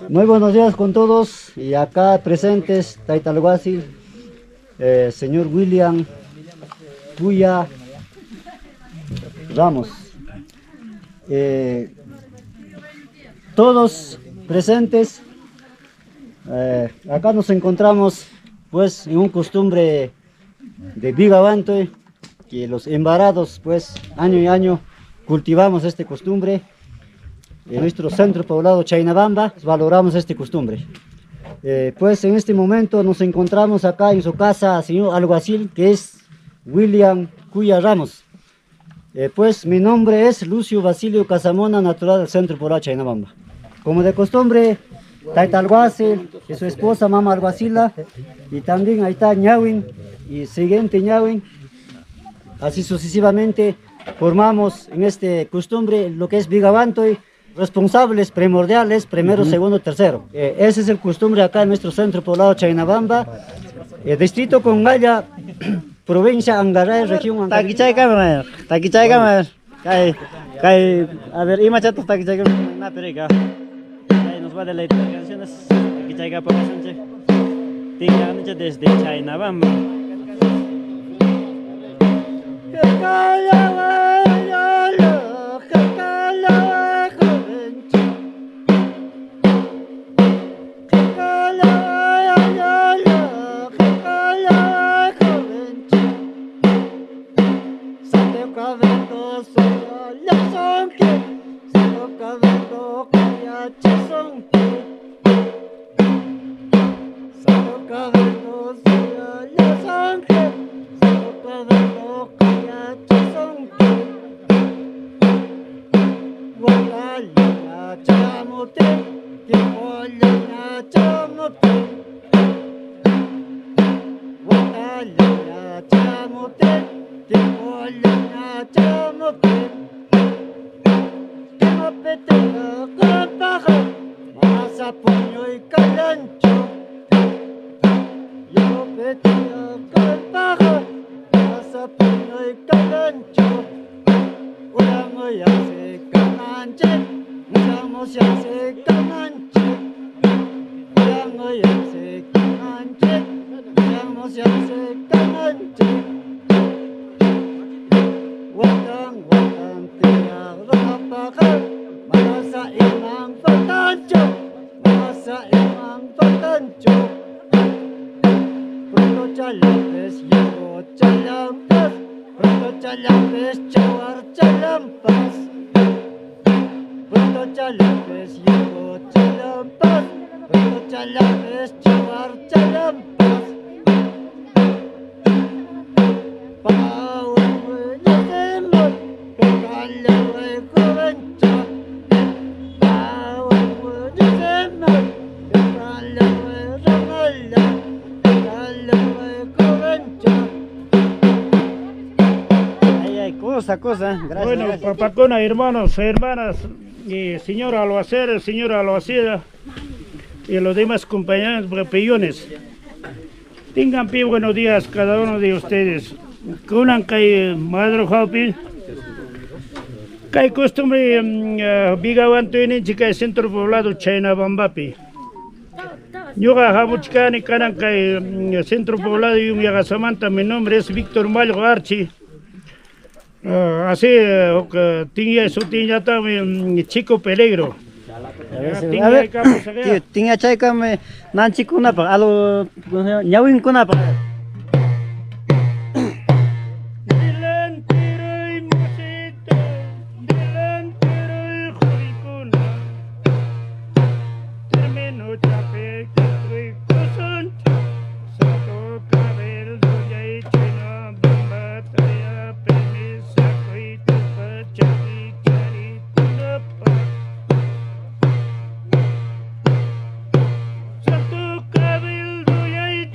Muy buenos días con todos y acá presentes, Taita Alguacil, señor William Puya Ramos. Todos presentes, acá nos encontramos pues en un costumbre de Vigabantoy, que los embarados pues año y año cultivamos esta costumbre. En nuestro centro poblado Chaynabamba valoramos esta costumbre. Pues en este momento nos encontramos acá en su casa, señor alguacil, que es William Cuya Ramos. Pues mi nombre es Lucio Basilio Casamona, natural del centro poblado Chaynabamba. Como de costumbre, Taita Alguacil y su esposa Mama Alguacila, y también ahí está Ñawin y siguiente Ñawin, así sucesivamente formamos en esta costumbre lo que es Vigabantoy, responsables primordiales, primero, segundo, tercero. Ese es el costumbre acá en nuestro centro poblado Chaynabamba, distrito Congalla, provincia Angaray, región Angaray. Taquichaykama, taquichaykama, kay, kay, a ver, ima chato taquichaykama, na perica. Kay nos va a deleitar canciones, taquichaykapa pasanche. Tinga desde Chaynabamba. Cosa, cosa. Gracias, bueno, gracias. Papacona, hermanos, hermanas, y señor alguacil, señora alguacila, y los demás compañeros papillones. Tengan pie buenos días cada uno de ustedes. Kunan kay madre Jaupi, kay costumbre Vigabantoy kay centro poblado Chaynabambapi. Ñuqa hamuchkani kanan kay centro poblado Yumyagasamanta. Mi nombre es Víctor Malgo Archi. Así, tinya su tinya también chico peligro. A ver, tinya chaykame nanchikunapaq, alo ñawinkunapaq. Santo Cabildo y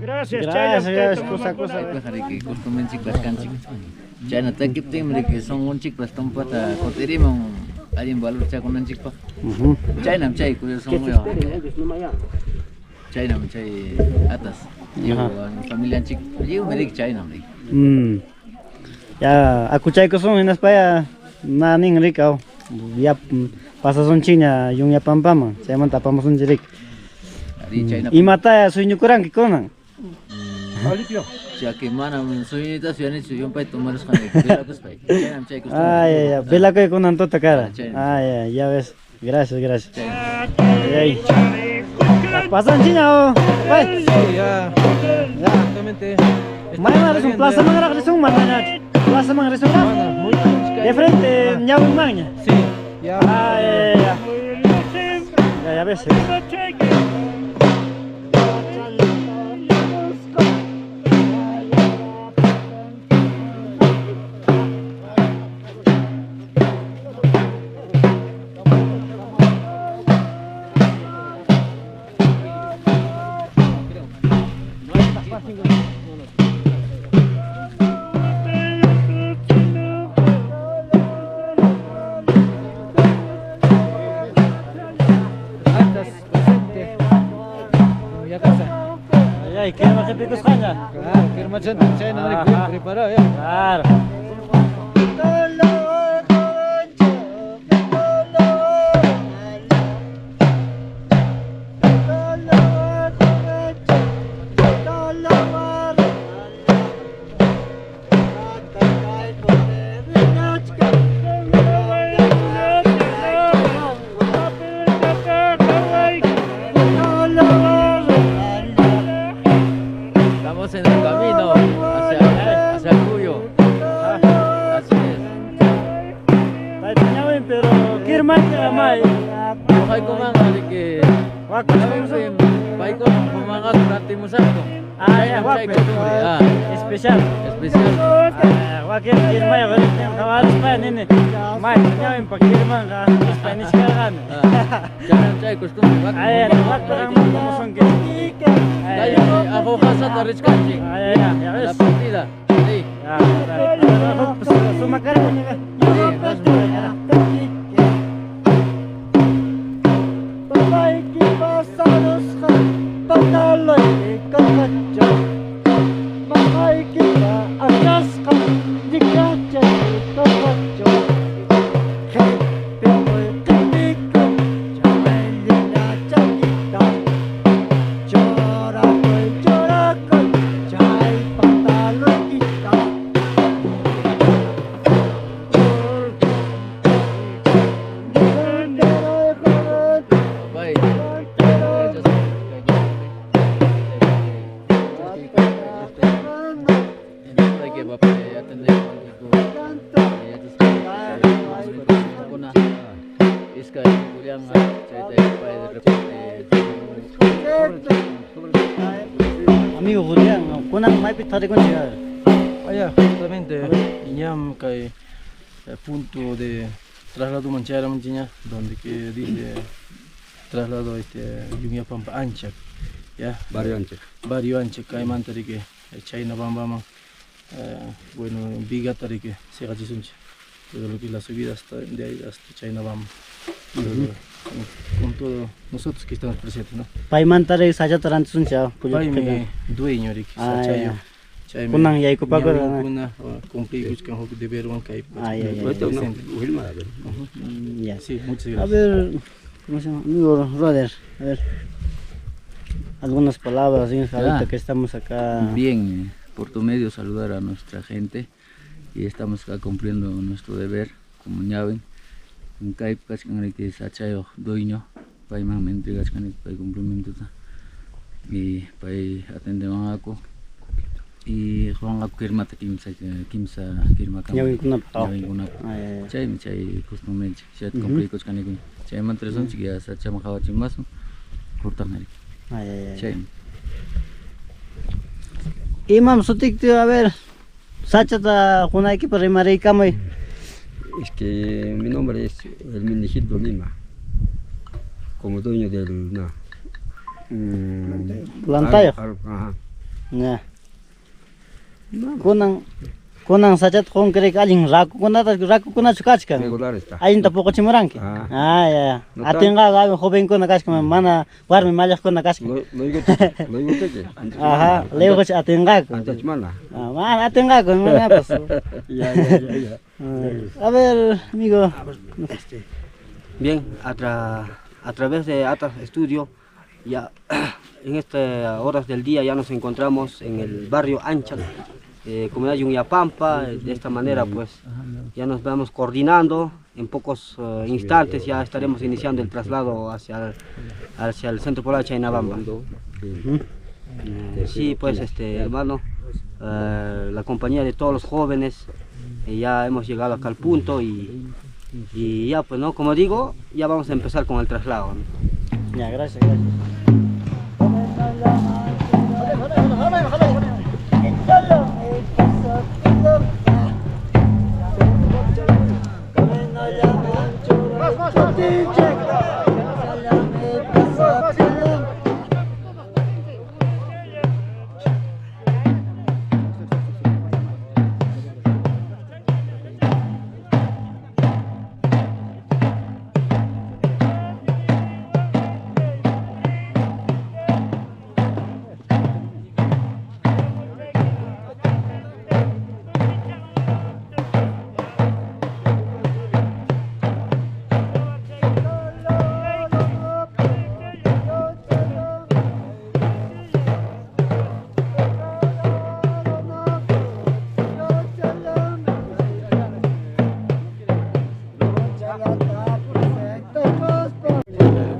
Gracias, Gracias, Chaya. cosa, cosa. Riki costumbrenchikpas kanchik. Chayna takiptinmi riki sunqunchikpas tumpata kutirimun allin valorchakunanchikpaq. Chaynam chay sunquywan. Chaynam chay atas. Familianchik lliwmi riki chaynam riki. Ya akuchaykusun hinaspaya nanin rikaw. Ya pasasunchikña Yunyapampaman chaymanta apamusunchik riki. Ari chayna. Imataya suyñukuranki kunan? Chaki manam suyñuyta suyanichu llumpayta tomarusqani velakuspay. Chaynam chay costumbre. Ay, ay, ay, velakuy kunan tuta kara. Chaynam. Ay, ay, ya ves. Gracias, gracias. Ay, ay. Pasanchiña oh. Bye. Sí, ya. Exactamente. Mañana risun plaza mangraq risun manaña. Plaza man risun. De frente ñawin manña. Sí, ya. Ay, ay, ay. Ya, ya ves. Antes, presente. Ya casa. Ay, ay, ¿qué más te picos? Claro, que machante, chayna, Ajá. preparado ya. Claro. Estamos en el camino hacia Cuyo. Así es. Ay, pero kirman may. Ojalá coman, así que Paiko kumangaku ratimusaqku. Ah, ya, Chaynam chay costumbre. Ah, Especial. especial. Ah, wakin kirmay galit kawalis pa nini. May ñawin pa kirman ka Spanish ka kan. Ah, chaynam chay costumbre. Wak- Ay, wak parang musun ki. Tayo ako hasata richkanchik. Ay, ay, ya La ves. partida. Sí. Ya, sumakar niya. Sí, Bye. Amigo Julián, kunan maypi tarikunchik. Allá, justamente, Iñam, kay punto de traslado manchara manchiña, donde que dice traslado Yunyapampam Ancha, ya. Barrio Ancha. Barrio Ancha, kaymanta riki Chayna Pampaman, bueno, Vigata riki siqachisunchik. Todo lo que es la subida hasta de ahí hasta Chayna Pampa. Con todos nosotros que estamos presentes, ¿no? Paymanta ri sachata rantisunchik. Paymi dueño riki Ah, sachayo. ya. Chaymi Kunan yaykupaku, ñawinkuna, cumpliykuchkan huk deberwan kay Ay, ay, ay. presente. Ya. Sí, muchas A gracias. ver, ¿cómo se llama? Amigo Roder, a ver. Algunas palabras, ¿sí? Ahorita Ya. que estamos acá. Bien, por tu medio saludar a nuestra gente y estamos acá cumpliendo nuestro deber como ñawin. Kay kachkan riki sachayo dueño, paymanmi entregachkani pay cumplimientota y pay atendewanqaku y ruwanqaku kirmata kimsa kimsa kirmakama Ñawinkunapaq. ñawinkunapaq. Ay, ay, ay. Chaymi chay costumbrenchik, chayta cumpliykuchkanikuña. Chaymanta risunchik ya sachaman qawachimasun hurtaqna riki. Ay, ay, ay. Chaymi. Imam sutiyki, a ver, sachata qunaykipaq rimariykamuy. Es que mi nombre es Hermenegildo Lima, como dueño del no, Plantayuq. Ajá. Ya. Kunan kunan sachata qunkirik allin rakukunata rakukunachu kachkan. Regular está. Allinta puquchimuranki. Ah. Ah, ya, ya. No tan- Atinqaku jovenkuna kachkan, mana warmi mallaqkuna kachkan. Lo digo que. Ajá, lewqich atinqaku. Antes mana. Ah, mana atinqaku, manapas. Ya, ya, ya, ya. A ver, amigo. Bien, a través de Atlas Estudio, ya en estas horas del día ya nos encontramos en el barrio Ancha, comunidad Yunyapampa. De esta manera pues ya nos vamos coordinando, en pocos instantes ya estaremos iniciando el traslado hacia el centro poblado de Chainabamba. Sí, pues hermano, la compañía de todos los jóvenes, ya hemos llegado acá al punto y ya pues no, como digo, ya vamos a empezar con el traslado, ¿no? Ya, gracias, gracias.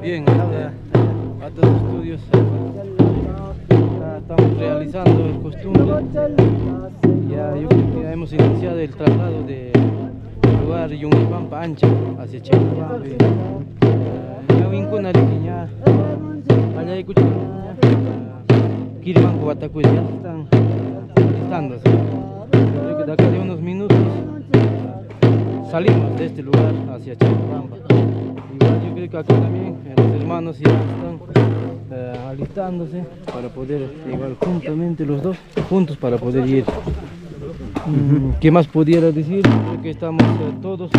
Bien, Atlas Estudios, ya estamos realizando el costumbre. Ya, yo creo que ya hemos iniciado el traslado de lugar Yunyapampa Ancha hacia Chainabamba. Ya vincuna ya allá hay Quirimanco, Batacuy, ya se están alistándose. Creo que de acá de unos minutos salimos de este lugar hacia Chainabamba. Igual yo creo que acá también los hermanos ya están alistándose para poder, igual juntamente los dos, juntos para poder ir. ¿Qué más pudiera decir? Creo que estamos todos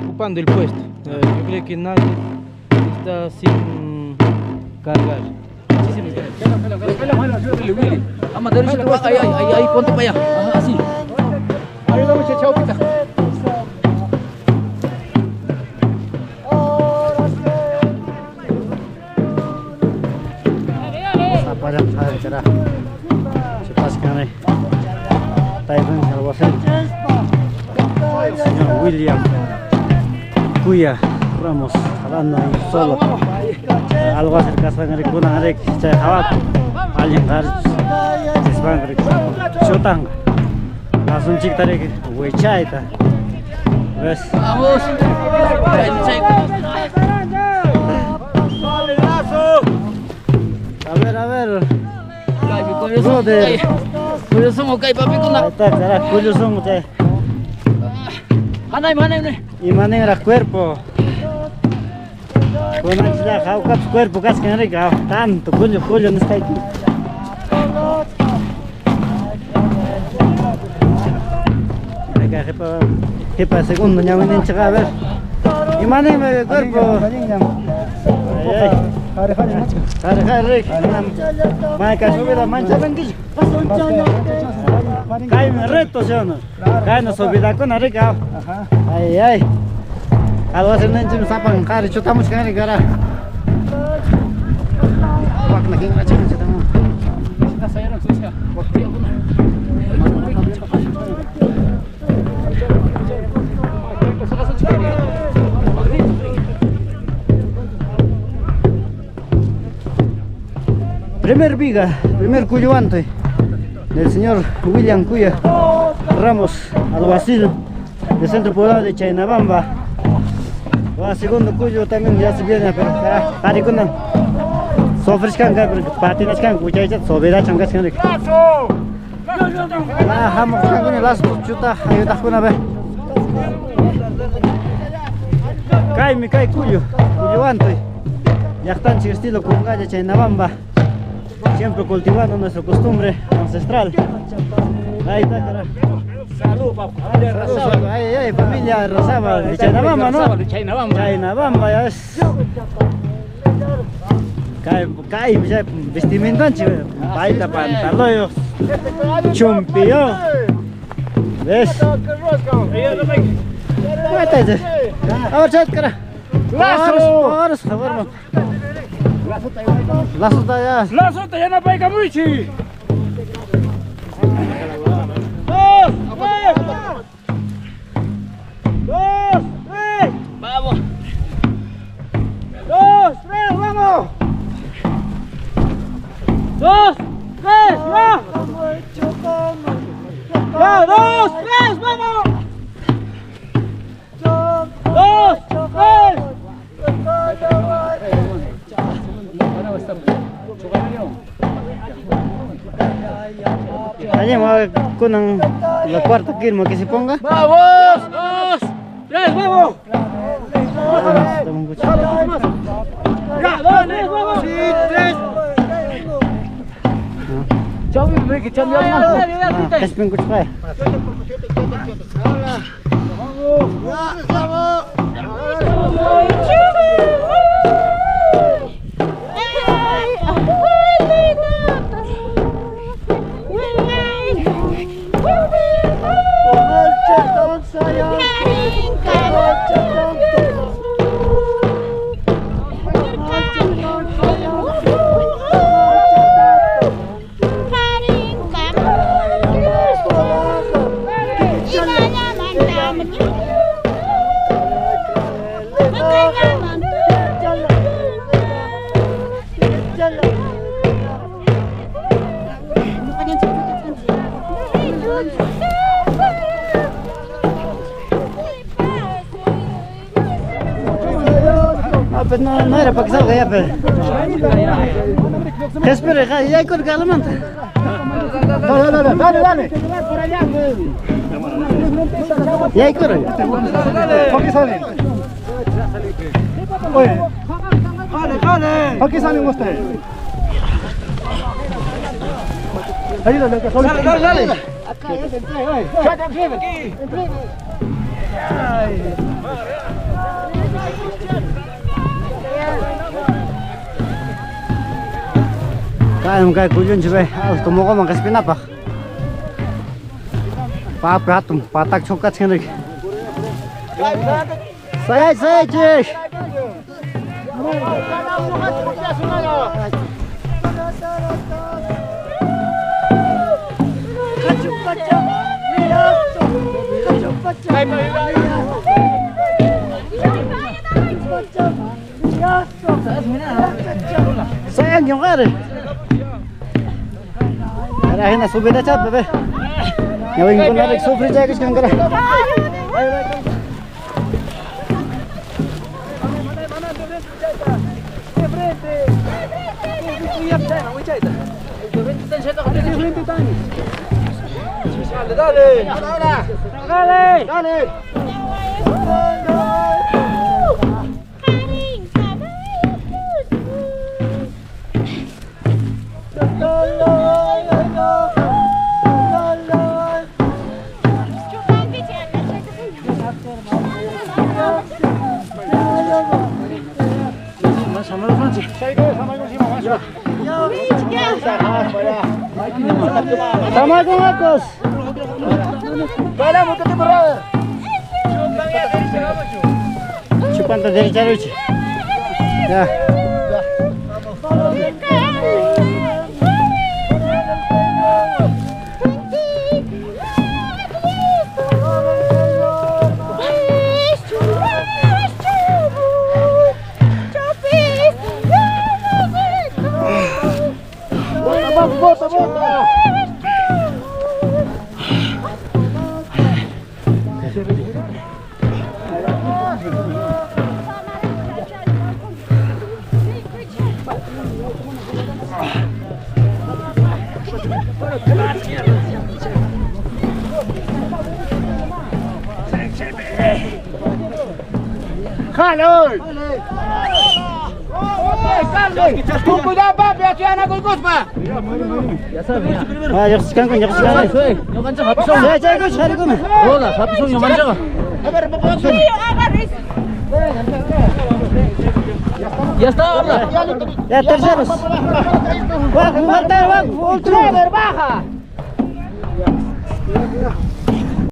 ocupando el puesto. Yo creo que nadie está sin cargar. Muchísimas gracias. Ahí, ponte para allá. Ajá, así. Señor William Cuya Ramos, hablando ahí solo. Algo acerca de Ricuna, Rick, Chay Jabaco, alguien Chotanga. Asun chiktare huechaita. ¿Ves? Vamos. A ver, a ver. Brother. Ahí está, carajo, Julio te. Y manera cuerpo. Con anchila, jaucaps cuerpo, casi que rica, tanto, Julio, Julio no está aquí. Acá, jepa, jepa, segundo, ya ven a ver. Y manera cuerpo. Jare, jare, manca subida, mancha venguillo. Cae reto, ¿sí o no? Cae no subida con rica. Ay, ay. Algo hacer nenchim sapan, jare, chutamos jare, cara. Primer viga, primer cuyuante del señor William Cuya Ramos, alguacil del centro poblado de Chainabamba. Va, segundo cuyo también ya se viene, pero caricuna Sofrishkan kay patinachkan kuchaycha sobirachan kachkan. Ah, hamuqkuna lazo chuta ayudaqkuna be. Kaymi kay kullu, kulluwantoy. Llaqtanchik estilo Cungalla, Chaynabamba. Siempre cultivando nuestra costumbre ancestral. Ahí está, carajo. Salud, papá. Ay, ay, familia Razaba, de Chaynabamba, ¿no? De Chaynabamba. Chaynabamba, ya ves. Cae, ya, vestimentanchi, baila pantaloyos, chumpiyo. ¿Ves? A ver, chat, cara. ¡Lazo! Lazo! Lazo está ya. ¡Lazo está ya no paica muchi! ¡Dos! ¡Tres! ¡Dos! ¡Tres! ¡Vamos! ¡Dos! ¡Tres! ¡Vamos! ¡Dos! ¡Tres! ¡Ya! ¡Ya! ¡Dos! ¡Tres! ¡Vamos! ¡Dos! ¡Tres! Allá con la cuarta firma que se ponga. ¡Vamos! ¡Dos! ¡Tres! ¡Vamos! ¡Ya! ¡Dos! ¡Tres! ¡Vamos! ¡Sí! ¡Tres! Ah, pues no, no era para que salga ya, pero. Espera, ya hay con calmante. Dale, dale, dale, dale. Ya hay corre. ¿Por qué salen? Oye. ¿Por qué salen ustedes? Ayúdale, dale, dale, dale. Acá ya se entrega. Kaya kaya kuyun juga, como como que espina pa. Pa pratum, patak chokat sendiri. Saya saya cek. Sayang yung kare. Ahora na subida chat bebé. Ya ven con la sufre ya que es cara. Dale, dale, dale. Chupanta derecha, ya. Bota, bota! Ah, lluqsichkanku, lluqsichkanku. Ñuqanchik hapisun. Chay, chay, kuch, harikuna. Rodas, hapisun ñuqanchikqa. Ya está, habla. Ya, terceros. Wak, falta, wak, último. baja!